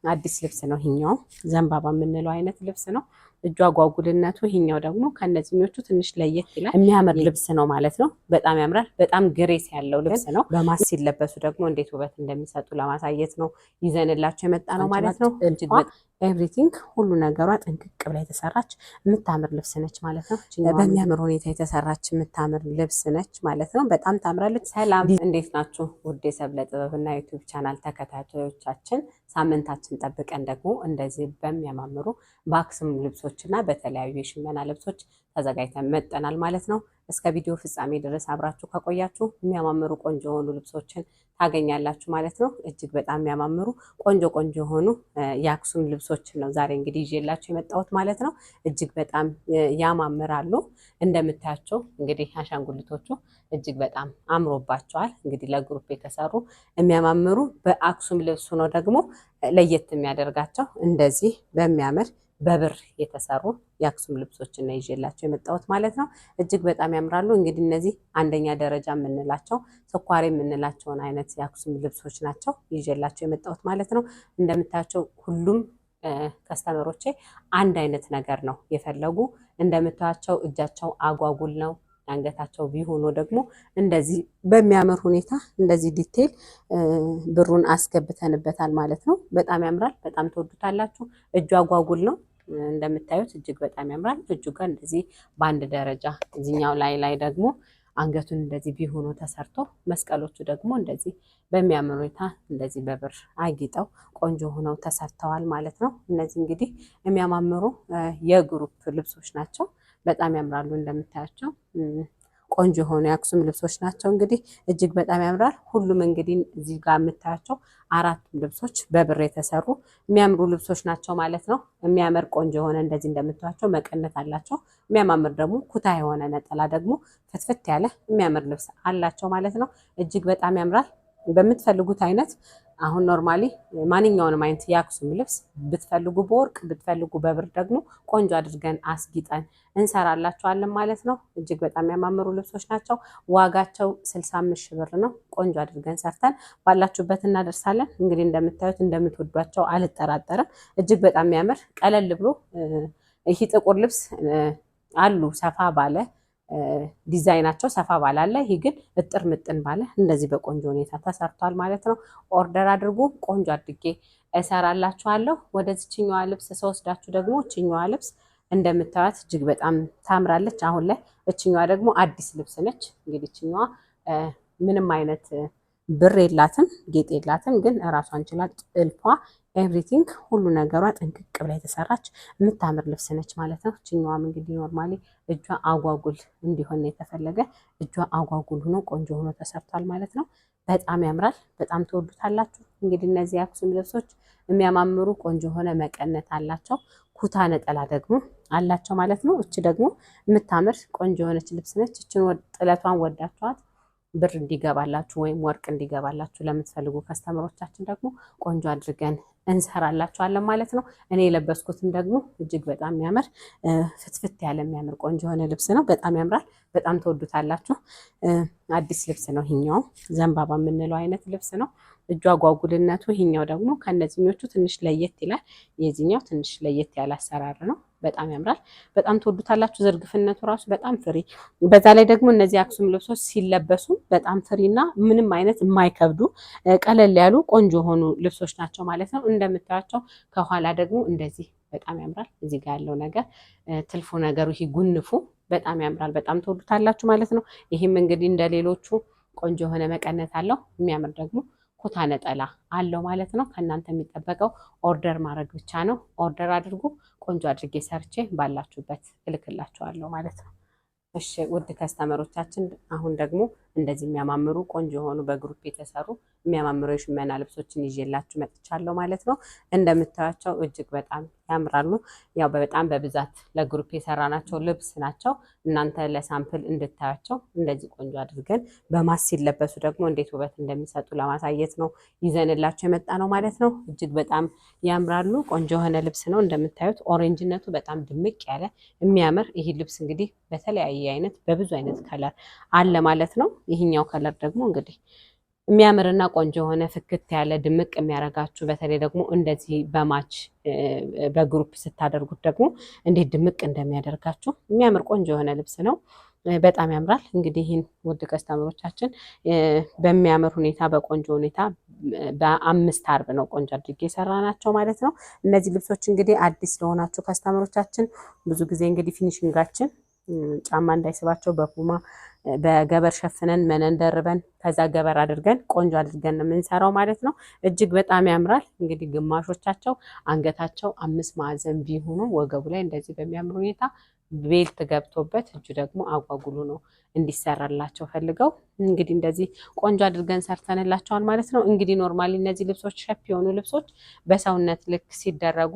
አዲስ ልብስ ነው። ይሄኛው ዘንባባ የምንለው አይነት ልብስ ነው። እጁ አጓጉልነቱ ይሄኛው ደግሞ ከነዚህኞቹ ትንሽ ለየት ይላል። የሚያምር ልብስ ነው ማለት ነው። በጣም ያምራል። በጣም grace ያለው ልብስ ነው። በ mass ሲለበሱ ደግሞ እንዴት ውበት እንደሚሰጡ ለማሳየት ነው ይዘንላቸው የመጣ ነው ማለት ነው። እጅግ everything ሁሉ ነገሯ ጥንቅቅ ብላ የተሰራች የምታምር ልብስ ነች ማለት ነው። በሚያምር ሁኔታ የተሰራች የምታምር ልብስ ነች ማለት ነው። በጣም ታምራለች። ሰላም፣ እንዴት ናችሁ? ውድ የሰብለ ጥበብና ዩቲዩብ ቻናል ተከታታዮቻችን፣ ሳምንታችን ጠብቀን ደግሞ እንደዚህ በሚያማምሩ በአክሱም ልብሶች እና በተለያዩ የሽመና ልብሶች ተዘጋጅተን መጥተናል ማለት ነው። እስከ ቪዲዮ ፍጻሜ ድረስ አብራችሁ ከቆያችሁ የሚያማምሩ ቆንጆ የሆኑ ልብሶችን ታገኛላችሁ ማለት ነው። እጅግ በጣም የሚያማምሩ ቆንጆ ቆንጆ የሆኑ የአክሱም ልብሶችን ነው ዛሬ እንግዲህ ይዤላችሁ የመጣሁት ማለት ነው። እጅግ በጣም ያማምራሉ። እንደምታያቸው እንግዲህ አሻንጉሊቶቹ እጅግ በጣም አምሮባቸዋል። እንግዲህ ለ group የተሰሩ የሚያማምሩ በአክሱም ልብሱ ነው ደግሞ ለየት የሚያደርጋቸው እንደዚህ በሚያምር በብር የተሰሩ የአክሱም ልብሶችን ነው ይዤላቸው የመጣሁት ማለት ነው። እጅግ በጣም ያምራሉ። እንግዲህ እነዚህ አንደኛ ደረጃ የምንላቸው ስኳር የምንላቸውን አይነት የአክሱም ልብሶች ናቸው ይዤላቸው የመጣሁት ማለት ነው። እንደምታያቸው ሁሉም customer ኦቼ አንድ አይነት ነገር ነው የፈለጉ። እንደምታያቸው እጃቸው አጓጉል ነው። አንገታቸው ቢሆኑ ደግሞ እንደዚህ በሚያምር ሁኔታ እንደዚህ detail ብሩን አስገብተንበታል ማለት ነው። በጣም ያምራል። በጣም ትወዱታላችሁ። እጁ አጓጉል ነው። እንደምታዩት እጅግ በጣም ያምራል። እጁ ጋር እንደዚህ በአንድ ደረጃ እዚኛው ላይ ላይ ደግሞ አንገቱን እንደዚህ ቢሆኑ ተሰርቶ መስቀሎቹ ደግሞ እንደዚህ በሚያምር ሁኔታ እንደዚህ በብር አጊጠው ቆንጆ ሆነው ተሰርተዋል ማለት ነው። እነዚህ እንግዲህ የሚያማምሩ የ group ልብሶች ናቸው። በጣም ያምራሉ። እንደምታያቸው ቆንጆ የሆኑ የአክሱም ልብሶች ናቸው። እንግዲህ እጅግ በጣም ያምራል። ሁሉም እንግዲህ እዚህ ጋር የምታያቸው አራቱም ልብሶች በብር የተሰሩ የሚያምሩ ልብሶች ናቸው ማለት ነው። የሚያምር ቆንጆ የሆነ እንደዚህ እንደምታያቸው መቀነት አላቸው። የሚያማምር ደግሞ ኩታ የሆነ ነጠላ ደግሞ ፍትፍት ያለ የሚያምር ልብስ አላቸው ማለት ነው። እጅግ በጣም ያምራል። በምትፈልጉት አይነት አሁን normally ማንኛውንም አይነት የአክሱም ልብስ ብትፈልጉ በወርቅ ብትፈልጉ በብር ደግሞ ቆንጆ አድርገን አስጊጠን እንሰራላችኋለን ማለት ነው። እጅግ በጣም የሚያማምሩ ልብሶች ናቸው። ዋጋቸው 65 ሺህ ብር ነው። ቆንጆ አድርገን ሰርተን ባላችሁበት እናደርሳለን። እንግዲህ እንደምታዩት እንደምትወዷቸው አልጠራጠርም። እጅግ በጣም የሚያምር ቀለል ብሎ ይህ ጥቁር ልብስ አሉ ሰፋ ባለ ዲዛይናቸው ሰፋ ባላለ፣ ይህ ግን እጥር ምጥን ባለ እንደዚህ በቆንጆ ሁኔታ ተሰርቷል ማለት ነው። order አድርጉ፣ ቆንጆ አድርጌ እሰራላችኋለሁ። ወደዚችኛዋ ልብስ ስወስዳችሁ ደግሞ እችኛዋ ልብስ እንደምታዩት እጅግ በጣም ታምራለች። አሁን ላይ እችኛዋ ደግሞ አዲስ ልብስ ነች። እንግዲህ እችኛዋ ምንም አይነት ብር የላትም፣ ጌጥ የላትም፣ ግን እራሷን ችላ ጥልፏ everything ሁሉ ነገሯ ጥንቅቅ ብላ የተሰራች የምታምር ልብስ ነች ማለት ነው። እችኛዋም እንግዲህ normally እጇ አጓጉል እንዲሆን የተፈለገ እጇ አጓጉል ሆኖ ቆንጆ ሆኖ ተሰርቷል ማለት ነው። በጣም ያምራል። በጣም ትወዱታላችሁ። እንግዲህ እነዚህ የአክሱም ልብሶች የሚያማምሩ ቆንጆ የሆነ መቀነት አላቸው። ኩታ ነጠላ ደግሞ አላቸው ማለት ነው። እች ደግሞ የምታምር ቆንጆ የሆነች ልብስ ነች። እችን ጥለቷን ወዳችኋት ብር እንዲገባላችሁ ወይም ወርቅ እንዲገባላችሁ ለምትፈልጉ customer ኦቻችን ደግሞ ቆንጆ አድርገን እንሰራላችኋለን ማለት ነው። እኔ የለበስኩትም ደግሞ እጅግ በጣም የሚያምር ፍትፍት ያለ የሚያምር ቆንጆ የሆነ ልብስ ነው። በጣም ያምራል። በጣም ትወዱታላችሁ። አዲስ ልብስ ነው። ይሄኛው ዘንባባ የምንለው አይነት ልብስ ነው። እጁ አጓጉልነቱ ይሄኛው ደግሞ ከእነዚህኞቹ ትንሽ ለየት ይላል። የዚህኛው ትንሽ ለየት ያለ አሰራር ነው። በጣም ያምራል። በጣም ትወዱታላችሁ። ዝርግፍነቱ ራሱ በጣም free፣ በዛ ላይ ደግሞ እነዚህ አክሱም ልብሶች ሲለበሱ በጣም free እና ምንም አይነት የማይከብዱ ቀለል ያሉ ቆንጆ የሆኑ ልብሶች ናቸው ማለት ነው። እንደምታያቸው ከኋላ ደግሞ እንደዚህ በጣም ያምራል። እዚህ ጋር ያለው ነገር ትልፉ ነገሩ ይሄ ጉንፉ በጣም ያምራል። በጣም ትወዱታላችሁ ማለት ነው። ይህም እንግዲህ እንደሌሎቹ ቆንጆ የሆነ መቀነት አለው። የሚያምር ደግሞ ኩታ ነጠላ አለው ማለት ነው። ከእናንተ የሚጠበቀው order ማድረግ ብቻ ነው። order አድርጉ። ቆንጆ አድርጌ ሰርቼ ባላችሁበት እልክላችኋለሁ ማለት ነው። እሺ ውድ customer ኦቻችን፣ አሁን ደግሞ እንደዚህ የሚያማምሩ ቆንጆ የሆኑ በ group የተሰሩ የሚያማምሩ የሽመና ልብሶችን ይዤላችሁ መጥቻለሁ ማለት ነው። እንደምታያቸው እጅግ በጣም ያምራሉ። ያው በጣም በብዛት ለ group የሰራናቸው ልብስ ናቸው። እናንተ ለ sample እንድታያቸው እንደዚህ ቆንጆ አድርገን በ mass ሲለበሱ ደግሞ እንዴት ውበት እንደሚሰጡ ለማሳየት ነው ይዘንላቸው የመጣ ነው ማለት ነው። እጅግ በጣም ያምራሉ። ቆንጆ የሆነ ልብስ ነው። እንደምታዩት orange ነቱ በጣም ድምቅ ያለ የሚያምር ይህ ልብስ እንግዲህ በተለያየ አይነት በብዙ አይነት color አለ ማለት ነው። ይህኛው color ደግሞ እንግዲህ የሚያምርና ቆንጆ የሆነ ፍክት ያለ ድምቅ የሚያደርጋችሁ፣ በተለይ ደግሞ እንደዚህ በ match በ group ስታደርጉት ደግሞ እንዴት ድምቅ እንደሚያደርጋችሁ የሚያምር ቆንጆ የሆነ ልብስ ነው። በጣም ያምራል። እንግዲህ ይህን ውድ customer ኦቻችን በሚያምር ሁኔታ በቆንጆ ሁኔታ በአምስት አርብ ነው ቆንጆ አድርጌ የሰራናቸው ማለት ነው። እነዚህ ልብሶች እንግዲህ አዲስ ለሆናችሁ customer ኦቻችን ብዙ ጊዜ እንግዲህ finishing ኣችን ጫማ እንዳይስባቸው በፑማ በገበር ሸፍነን መነን ደርበን ከዛ ገበር አድርገን ቆንጆ አድርገን ነው የምንሰራው ማለት ነው። እጅግ በጣም ያምራል። እንግዲህ ግማሾቻቸው አንገታቸው አምስት ማዕዘን ቢሆኑ ወገቡ ላይ እንደዚህ በሚያምር ሁኔታ belt ገብቶበት እጁ ደግሞ አጓጉሉ ነው እንዲሰራላቸው ፈልገው እንግዲህ እንደዚህ ቆንጆ አድርገን ሰርተንላቸዋል ማለት ነው። እንግዲህ normally እነዚህ ልብሶች shape የሆኑ ልብሶች በሰውነት ልክ ሲደረጉ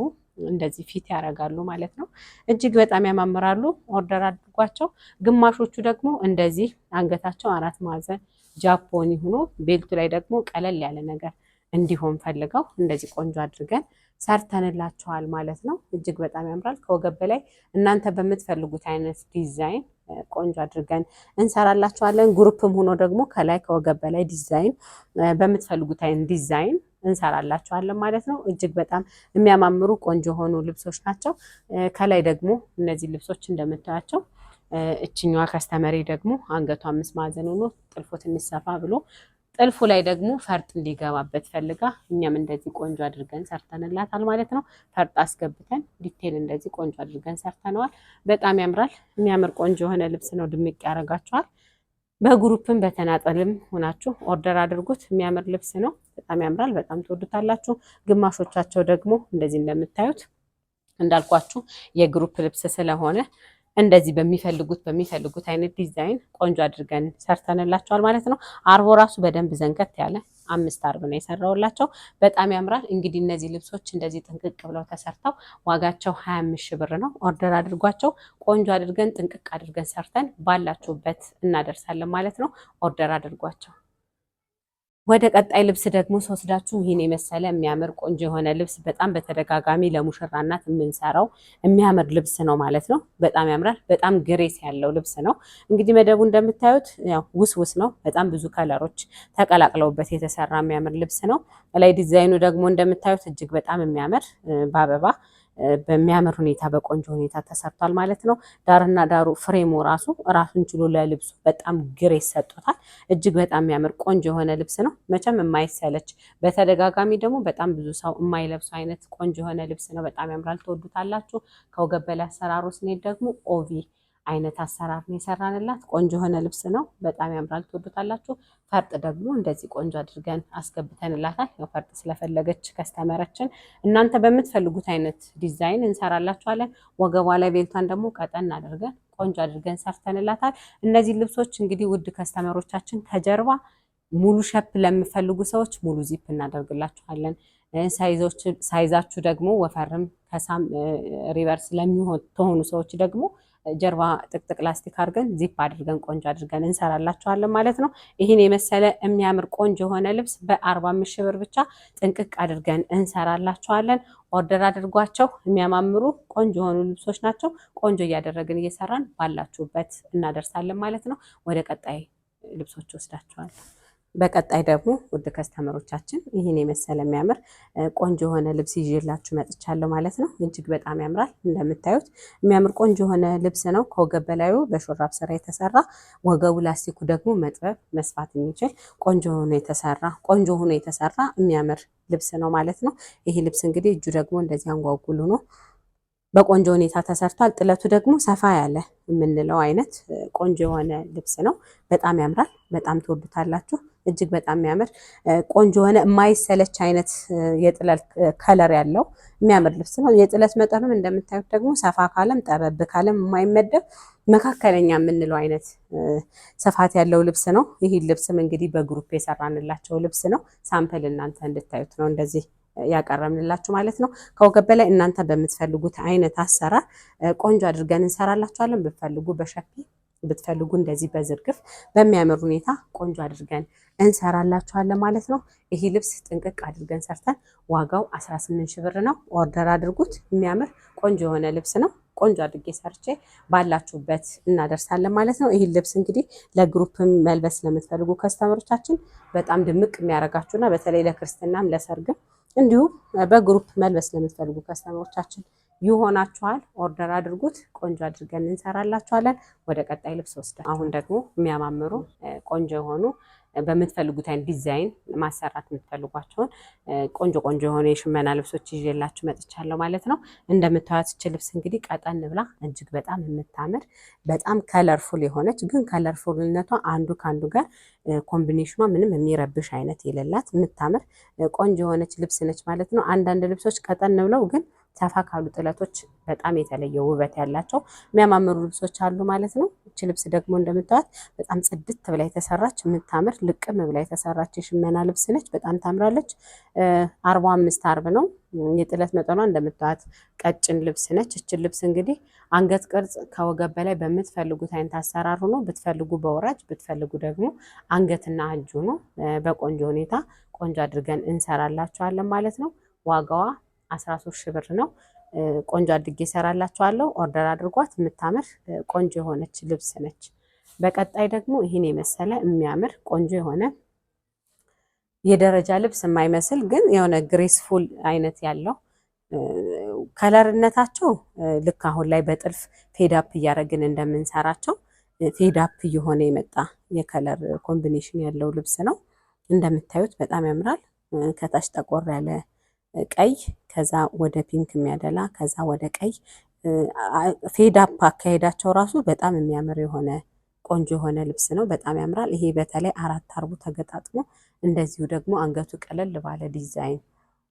እንደዚህ fit ያደርጋሉ ማለት ነው። እጅግ በጣም ያማምራሉ። order አድርጓቸው። ግማሾቹ ደግሞ እንደዚህ አንገታቸው አራት ማዕዘን ጃፖኒ ሆኖ belt ኡ ላይ ደግሞ ቀለል ያለ ነገር እንዲሆን ፈልገው እንደዚህ ቆንጆ አድርገን ሰርተንላቸዋል ማለት ነው። እጅግ በጣም ያምራል። ከወገብ በላይ እናንተ በምትፈልጉት አይነት ዲዛይን ቆንጆ አድርገን እንሰራላቸዋለን። group ም ሆኖ ደግሞ ከላይ ከወገብ በላይ ዲዛይን በምትፈልጉት አይነት ዲዛይን እንሰራላቸዋለን ማለት ነው። እጅግ በጣም የሚያማምሩ ቆንጆ የሆኑ ልብሶች ናቸው። ከላይ ደግሞ እነዚህ ልብሶች እንደምታያቸው እችኛዋ customer ኤ ደግሞ አንገቷ አምስት ማዕዘን ሆኖ ጥልፎ ትንሽ ሰፋ ብሎ ጥልፉ ላይ ደግሞ ፈርጥ እንዲገባበት ፈልጋ እኛም እንደዚህ ቆንጆ አድርገን ሰርተንላታል ማለት ነው። ፈርጥ አስገብተን detail እንደዚህ ቆንጆ አድርገን ሰርተነዋል። በጣም ያምራል። የሚያምር ቆንጆ የሆነ ልብስ ነው። ድምቅ ያደርጋችኋል። በ group ም በተናጠልም ሆናችሁ order አድርጉት። የሚያምር ልብስ ነው። በጣም ያምራል። በጣም ትወዱታላችሁ። ግማሾቻቸው ደግሞ እንደዚህ እንደምታዩት እንዳልኳችሁ የ group ልብስ ስለሆነ እንደዚህ በሚፈልጉት አይነት ዲዛይን ቆንጆ አድርገን ሰርተንላቸዋል ማለት ነው። አርቦ ራሱ በደንብ ዘንከት ያለ አምስት አርብ ነው የሰራውላቸው። በጣም ያምራል። እንግዲህ እነዚህ ልብሶች እንደዚህ ጥንቅቅ ብለው ተሰርተው ዋጋቸው 25 ሺህ ብር ነው። order አድርጓቸው። ቆንጆ አድርገን ጥንቅቅ አድርገን ሰርተን ባላችሁበት እናደርሳለን ማለት ነው። order አድርጓቸው። ወደ ቀጣይ ልብስ ደግሞ ስወስዳችሁ ይህን የመሰለ የሚያምር ቆንጆ የሆነ ልብስ በጣም በተደጋጋሚ ለሙሽራ እናት የምንሰራው የሚያምር ልብስ ነው ማለት ነው። በጣም ያምራል። በጣም grace ያለው ልብስ ነው። እንግዲህ መደቡ እንደምታዩት ያው ውስውስ ነው። በጣም ብዙ color ኦች ተቀላቅለውበት የተሰራ የሚያምር ልብስ ነው። ላይ ዲዛይኑ ደግሞ እንደምታዩት እጅግ በጣም የሚያምር በአበባ በሚያምር ሁኔታ በቆንጆ ሁኔታ ተሰርቷል ማለት ነው። ዳርና ዳሩ frame ኡ ራሱ ራሱን ችሎ ለልብሱ በጣም grace ሰጥቶታል። እጅግ በጣም የሚያምር ቆንጆ የሆነ ልብስ ነው። መቼም የማይሰለች በተደጋጋሚ ደግሞ በጣም ብዙ ሰው የማይለብሱ አይነት ቆንጆ የሆነ ልብስ ነው። በጣም ያምራል። ትወዱታላችሁ። ከወገብ በላይ አሰራሩ ስንሄድ ደግሞ ኦቪ አይነት አሰራር ነው የሰራንላት። ቆንጆ የሆነ ልብስ ነው። በጣም ያምራል። ትወዱታላችሁ። ፈርጥ ደግሞ እንደዚህ ቆንጆ አድርገን አስገብተንላታል። ያው ፈርጥ ስለፈለገች customer ኣችን እናንተ በምትፈልጉት አይነት ዲዛይን እንሰራላችኋለን። ወገቧ ላይ belt ኧን ደግሞ ቀጠን አድርገን ቆንጆ አድርገን ሰርተንላታል። እነዚህ ልብሶች እንግዲህ ውድ customer ኦቻችን ከጀርባ ሙሉ shape ለሚፈልጉ ሰዎች ሙሉ ዚፕ እናደርግላችኋለን። size ኣችሁ ደግሞ ወፈርም ከሳም reverse ለሚሆን ተሆኑ ሰዎች ደግሞ ጀርባ ጥቅጥቅ ላስቲክ አድርገን ዚፕ አድርገን ቆንጆ አድርገን እንሰራላችኋለን ማለት ነው። ይህን የመሰለ የሚያምር ቆንጆ የሆነ ልብስ በ45 ሺህ ብር ብቻ ጥንቅቅ አድርገን እንሰራላችኋለን። order አድርጓቸው። የሚያማምሩ ቆንጆ የሆኑ ልብሶች ናቸው። ቆንጆ እያደረግን እየሰራን ባላችሁበት እናደርሳለን ማለት ነው። ወደ ቀጣይ ልብሶች ወስዳችኋለሁ። በቀጣይ ደግሞ ውድ customer ኦቻችን ይህን የመሰለ የሚያምር ቆንጆ የሆነ ልብስ ይዤላችሁ መጥቻለሁ ማለት ነው። እጅግ በጣም ያምራል። እንደምታዩት የሚያምር ቆንጆ የሆነ ልብስ ነው። ከወገብ በላዩ በሹራብ ስራ የተሰራ ወገቡ ላስቲኩ ደግሞ መጥበብ መስፋት የሚችል ቆንጆ ሆኖ የተሰራ ቆንጆ ሆኖ የተሰራ የሚያምር ልብስ ነው ማለት ነው። ይህ ልብስ እንግዲህ እጁ ደግሞ እንደዚህ አንጓጉል ሆኖ በቆንጆ ሁኔታ ተሰርቷል። ጥለቱ ደግሞ ሰፋ ያለ የምንለው አይነት ቆንጆ የሆነ ልብስ ነው። በጣም ያምራል። በጣም ትወዱታላችሁ። እጅግ በጣም የሚያምር ቆንጆ የሆነ የማይሰለች አይነት የጥለት color ያለው የሚያምር ልብስ ነው። የጥለት መጠኑም እንደምታዩት ደግሞ ሰፋ ካለም ጠበብ ካለም የማይመደብ መካከለኛ የምንለው አይነት ስፋት ያለው ልብስ ነው። ይህ ልብስም እንግዲህ በ group የሰራንላቸው ልብስ ነው። sample እናንተ እንድታዩት ነው እንደዚህ ያቀረብንላችሁ ማለት ነው። ከወገብ በላይ እናንተ በምትፈልጉት አይነት አሰራር ቆንጆ አድርገን እንሰራላችኋለን። ብትፈልጉ በሸፒ ብትፈልጉ እንደዚህ በዝርግፍ በሚያምር ሁኔታ ቆንጆ አድርገን እንሰራላችኋለን ማለት ነው። ይህ ልብስ ጥንቅቅ አድርገን ሰርተን ዋጋው 18 ሺህ ብር ነው። order አድርጉት። የሚያምር ቆንጆ የሆነ ልብስ ነው። ቆንጆ አድርጌ ሰርቼ ባላችሁበት እናደርሳለን ማለት ነው። ይህን ልብስ እንግዲህ ለ group ም መልበስ ለምትፈልጉ customer ኦቻችን በጣም ድምቅ የሚያደርጋችሁና በተለይ ለክርስትናም ለሰርግም እንዲሁም በ group መልበስ ለምትፈልጉ customer ኦቻችን ይሆናችኋል። order አድርጉት። ቆንጆ አድርገን እንሰራላችኋለን። ወደ ቀጣይ ልብስ ወስደን አሁን ደግሞ የሚያማምሩ ቆንጆ የሆኑ በምትፈልጉት አይነት ዲዛይን ማሰራት የምትፈልጓቸውን ቆንጆ ቆንጆ የሆኑ የሽመና ልብሶች ይዤላችሁ መጥቻለሁ ማለት ነው። እንደምታዩት ይች ልብስ እንግዲህ ቀጠን ብላ እጅግ በጣም የምታምር በጣም colorful የሆነች ግን colorful ነቷ አንዱ ከአንዱ ጋር combination ኗ ምንም የሚረብሽ አይነት የሌላት የምታምር ቆንጆ የሆነች ልብስ ነች ማለት ነው። አንዳንድ ልብሶች ቀጠን ብለው ግን ሰፋ ካሉ ጥለቶች በጣም የተለየ ውበት ያላቸው የሚያማምሩ ልብሶች አሉ ማለት ነው። እች ልብስ ደግሞ እንደምታዩት በጣም ጽድት ብላ የተሰራች የምታምር ልቅም ብላ የተሰራች የሽመና ልብስ ነች። በጣም ታምራለች። 45 አርብ ነው የጥለት መጠኗ እንደምታዩት ቀጭን ልብስ ነች። እችን ልብስ እንግዲህ አንገት ቅርጽ ከወገብ በላይ በምትፈልጉት አይነት አሰራር ሆኖ ብትፈልጉ በወራጅ ብትፈልጉ ደግሞ አንገትና እጅ ሆኖ በቆንጆ ሁኔታ ቆንጆ አድርገን እንሰራላችኋለን ማለት ነው። ዋጋዋ 13 ሺህ ብር ነው። ቆንጆ አድርጌ እሰራላችኋለሁ። order አድርጓት። የምታምር ቆንጆ የሆነች ልብስ ነች። በቀጣይ ደግሞ ይህን የመሰለ የሚያምር ቆንጆ የሆነ የደረጃ ልብስ የማይመስል ግን የሆነ graceful አይነት ያለው color ነታቸው ልክ አሁን ላይ በጥልፍ fade up እያደረግን እንደምንሰራቸው fade up እየሆነ የመጣ የ color combination ያለው ልብስ ነው። እንደምታዩት በጣም ያምራል። ከታች ጠቆር ያለ ቀይ ከዛ ወደ pink የሚያደላ ከዛ ወደ ቀይ fade up አካሄዳቸው ራሱ በጣም የሚያምር የሆነ ቆንጆ የሆነ ልብስ ነው። በጣም ያምራል። ይሄ በተለይ አራት አርቡ ተገጣጥሞ እንደዚሁ ደግሞ አንገቱ ቀለል ባለ ዲዛይን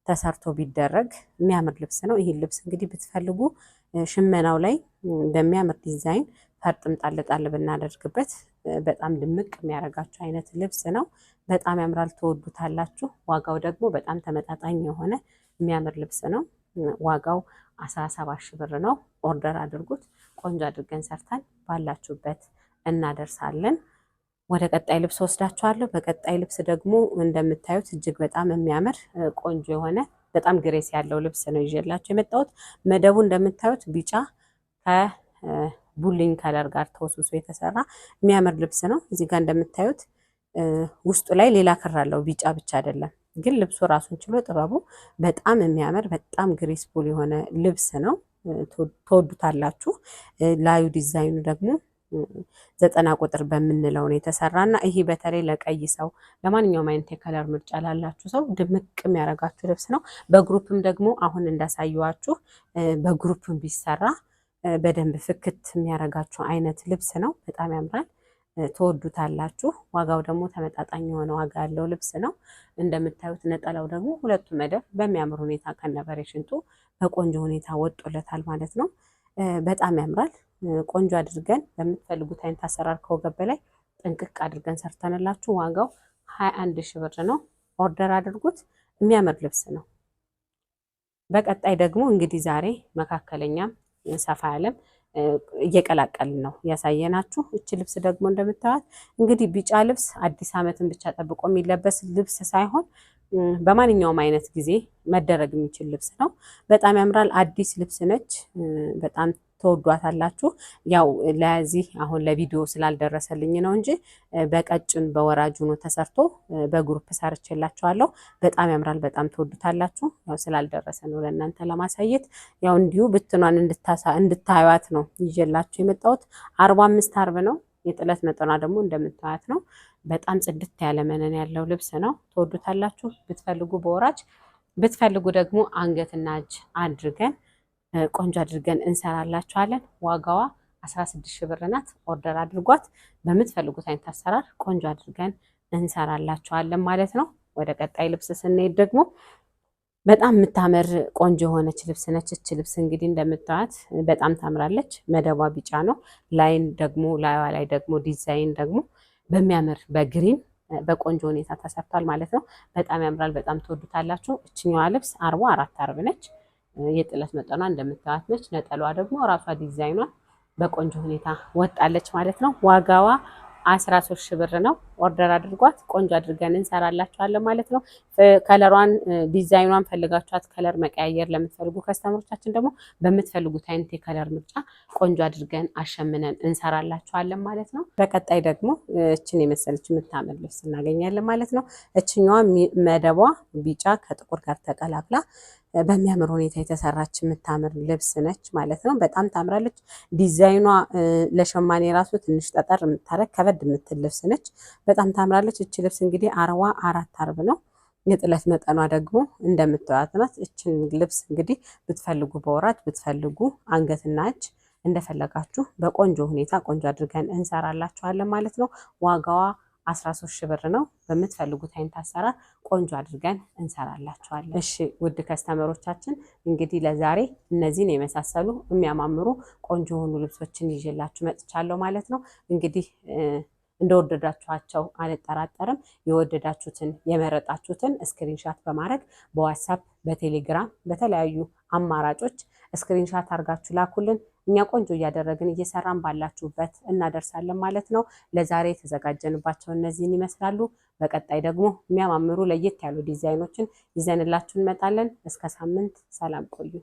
ተሰርቶ ቢደረግ የሚያምር ልብስ ነው። ይህን ልብስ እንግዲህ ብትፈልጉ ሽመናው ላይ በሚያምር ዲዛይን ፈርጥም ጣል ጣል ብናደርግበት በጣም ድምቅ የሚያደርጋችሁ አይነት ልብስ ነው። በጣም ያምራል፣ ትወዱታላችሁ። ዋጋው ደግሞ በጣም ተመጣጣኝ የሆነ የሚያምር ልብስ ነው። ዋጋው 17 ሺህ ብር ነው። order አድርጉት። ቆንጆ አድርገን ሰርተን ባላችሁበት እናደርሳለን። ወደ ቀጣይ ልብስ ወስዳችኋለሁ። በቀጣይ ልብስ ደግሞ እንደምታዩት እጅግ በጣም የሚያምር ቆንጆ የሆነ በጣም grace ያለው ልብስ ነው ይዤላችሁ የመጣሁት። መደቡ እንደምታዩት ቢጫ ከቡሊኝ color ጋር ተወስውሶ የተሰራ የሚያምር ልብስ ነው። እዚህ ጋር እንደምታዩት ውስጡ ላይ ሌላ ክር አለው፣ ቢጫ ብቻ አይደለም። ግን ልብሱ ራሱን ችሎ ጥበቡ በጣም የሚያምር በጣም graceful የሆነ ልብስ ነው። ትወዱታላችሁ። ላዩ ዲዛይኑ ደግሞ 90 ቁጥር በምንለው ነው የተሰራ እና ይሄ በተለይ ለቀይ ሰው ለማንኛውም አይነት የ color ምርጫ ላላችሁ ሰው ድምቅ የሚያደርጋችሁ ልብስ ነው። በ group ም ደግሞ አሁን እንዳሳየዋችሁ በ group ም ቢሰራ በደንብ ፍክት የሚያደርጋችሁ አይነት ልብስ ነው። በጣም ያምራል። ትወዱታላችሁ። ዋጋው ደግሞ ተመጣጣኝ የሆነ ዋጋ ያለው ልብስ ነው። እንደምታዩት ነጠላው ደግሞ ሁለቱ መደብ በሚያምር ሁኔታ ከነበሬ ሽንጡ በቆንጆ ሁኔታ ወጦለታል ማለት ነው። በጣም ያምራል። ቆንጆ አድርገን በምትፈልጉት አይነት አሰራር ከወገብ በላይ ጥንቅቅ አድርገን ሰርተንላችሁ ዋጋው 21 ሺህ ብር ነው። order አድርጉት። የሚያምር ልብስ ነው። በቀጣይ ደግሞ እንግዲህ ዛሬ መካከለኛም ሰፋ ያለም እየቀላቀልን ነው ያሳየናችሁ። እች ልብስ ደግሞ እንደምታዩት እንግዲህ ቢጫ ልብስ አዲስ ዓመትን ብቻ ጠብቆ የሚለበስ ልብስ ሳይሆን በማንኛውም አይነት ጊዜ መደረግ የሚችል ልብስ ነው። በጣም ያምራል። አዲስ ልብስ ነች። በጣም ተወዷታላችሁ። ያው ለዚህ አሁን ለቪዲዮ ስላልደረሰልኝ ነው እንጂ በቀጭን በወራጅ ሆኖ ተሰርቶ በ group ሰርቼላችኋለሁ። በጣም ያምራል። በጣም ትወዱታላችሁ። ያው ስላልደረሰ ነው ለእናንተ ለማሳየት ያው እንዲሁ ብትኗን እንድታዩት ነው ይዤላችሁ የመጣሁት። 45 አርብ ነው። የጥለት መጠኗ ደግሞ እንደምታዩት ነው። በጣም ጽድት ያለ መነን ያለው ልብስ ነው። ትወዱታላችሁ። ብትፈልጉ በወራጅ ብትፈልጉ ደግሞ አንገትና እጅ አድርገን ቆንጆ አድርገን እንሰራላችኋለን። ዋጋዋ 16 ሺህ ብር ናት። order አድርጓት። በምትፈልጉት አይነት አሰራር ቆንጆ አድርገን እንሰራላችኋለን ማለት ነው። ወደ ቀጣይ ልብስ ስንሄድ ደግሞ በጣም የምታምር ቆንጆ የሆነች ልብስ ነች። እች ልብስ እንግዲህ እንደምታዩት በጣም ታምራለች። መደቧ ቢጫ ነው። ላይን ደግሞ ላይዋ ላይ ደግሞ ዲዛይን ደግሞ በሚያምር በ green በቆንጆ ሁኔታ ተሰርቷል ማለት ነው። በጣም ያምራል። በጣም ትወዱታላችሁ። እችኛዋ ልብስ 44 አርብ ነች። የጥለት መጠኗ እንደምታዩት ነች። ነጠሏ ደግሞ ራሷ ዲዛይኗ በቆንጆ ሁኔታ ወጣለች ማለት ነው። ዋጋዋ 13 ሺህ ብር ነው። Order አድርጓት፣ ቆንጆ አድርገን እንሰራላችኋለን ማለት ነው። Color ሯን ዲዛይኗን ፈልጋችኋት color መቀያየር ለምትፈልጉ customer ኦቻችን ደግሞ በምትፈልጉት አይነት የ color ምርጫ ቆንጆ አድርገን አሸምነን እንሰራላችኋለን ማለት ነው። በቀጣይ ደግሞ እችን የመሰለች የምታምር ልብስ እናገኛለን ማለት ነው። እችኛዋ መደቧ ቢጫ ከጥቁር ጋር ተቀላቅላ በሚያምር ሁኔታ የተሰራች የምታምር ልብስ ነች ማለት ነው። በጣም ታምራለች። ዲዛይኗ ለሸማኔ ራሱ ትንሽ ጠጠር የምታረግ ከበድ የምትል ልብስ ነች። በጣም ታምራለች። እች ልብስ እንግዲህ አርዋ 4 አርብ ነው። የጥለት መጠኗ ደግሞ እንደምታዩት ናት። እችን ልብስ እንግዲህ ብትፈልጉ በወራጅ፣ ብትፈልጉ አንገትና እጅ እንደፈለጋችሁ በቆንጆ ሁኔታ ቆንጆ አድርገን እንሰራላችኋለን ማለት ነው። ዋጋዋ 13 ሺህ ብር ነው። በምትፈልጉት አይነት አሰራር ቆንጆ አድርገን እንሰራላችኋለን። እሺ ውድ customer ኦቻችን፣ እንግዲህ ለዛሬ እነዚህን የመሳሰሉ የሚያማምሩ ቆንጆ የሆኑ ልብሶችን ይዤላችሁ መጥቻለሁ ማለት ነው። እንግዲህ እንደወደዳችኋቸው አልጠራጠርም። የወደዳችሁትን የመረጣችሁትን screenshot በማድረግ በዋትሳፕ፣ በቴሌግራም፣ በተለያዩ አማራጮች screenshot አድርጋችሁ ላኩልን። እኛ ቆንጆ እያደረግን እየሰራን ባላችሁበት እናደርሳለን ማለት ነው። ለዛሬ የተዘጋጀንባቸው እነዚህን ይመስላሉ። በቀጣይ ደግሞ የሚያማምሩ ለየት ያሉ ዲዛይኖችን ይዘንላችሁ እንመጣለን። እስከ ሳምንት ሰላም ቆዩ።